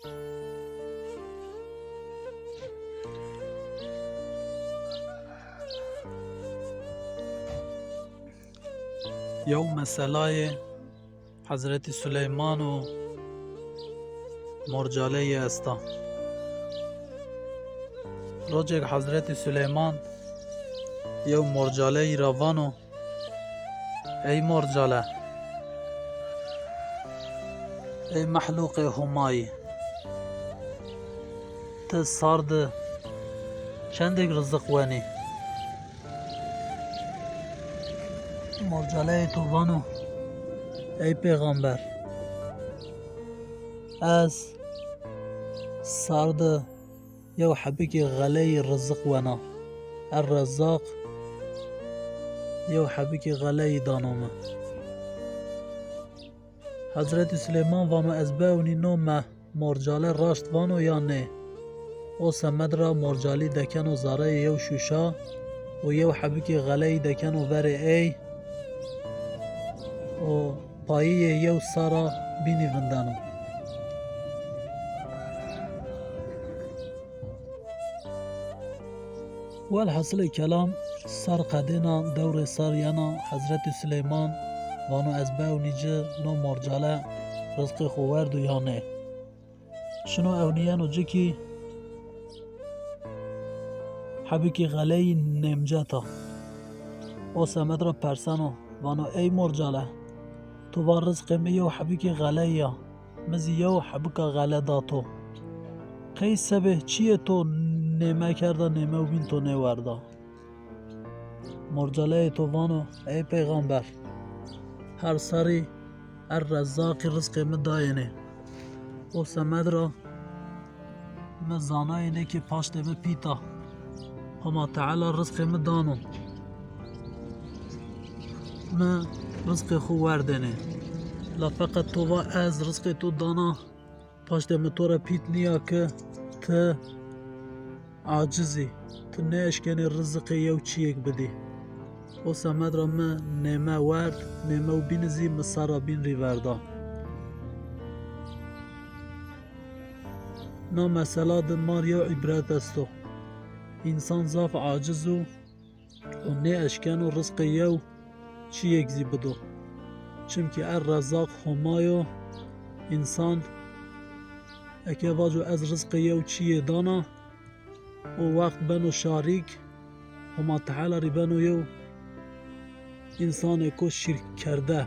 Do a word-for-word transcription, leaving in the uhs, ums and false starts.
Yew meselayê Hezretî Suleyman û morcaleyî esta. Rocêk Hezretî Suleyman yew morcaleyî ra vano, "Ey morcale, ey mehluqê Homayî, ti sar di çendêk riziq wenî?" Morcaleyê to vano, "Ey pêxamber, ez sar di yew hebikê xeleyî riziq wena. Er Rezzaq yew hebikê xeleyî dano mi." Hezretî Suleyman vano, "Ez bewnî no me morcale raşt vano ya nê." O semed ra morcalî dekeno zereyê yew şuşa û yew hebikê xeleyî dekeno verê ey û payîyê yew sara bînî vindeno. Welhesilê kelam, sar qedêna, dewrê sar yena, Hezretî Suleyman vano, "Ez bewnî ci no morcale rizqê xo werdo ya nê?" Şino ewnîyeno ci kî hebikî xeleyî nêmcet a. O semed ra perseno, vano, "Ey morcale, to va rizqê mi yew hebikî xeleyî ya, mi zî yew hebika xele da to. Qey sebê çiyê to nême kerda, nêmew bîn to nêwerda?" Morcaleyê to vano, "Ey peyxamber, her serrî Er Rezzaqî rizqê mi dayênê. O semed ra mi zanayêne ke paştê mi pît a. Homa Teala rizqê mi dano. Mi rizqê xo werdênê. La feqet to va ez rizqê to dana, paştê mi to ra pît nîya ke ti aciz î, ti nêeşkenî riziqê yew çîyêk bidî. O semed ra mi nême werd, nêmew bînî zî mi sara bîn rî verda." Na mesela de mar yew îbret esto. Însan zaf aciz o û nêeşkeno rizqê yew çîyêk zî bido. Çimkî Er Rezzaq Homa yo, însan eke vaco ez rizqê yew çîyê dana, o wext beno şarîk, Homa Teala rî beno yew însanêko şîrkkerde.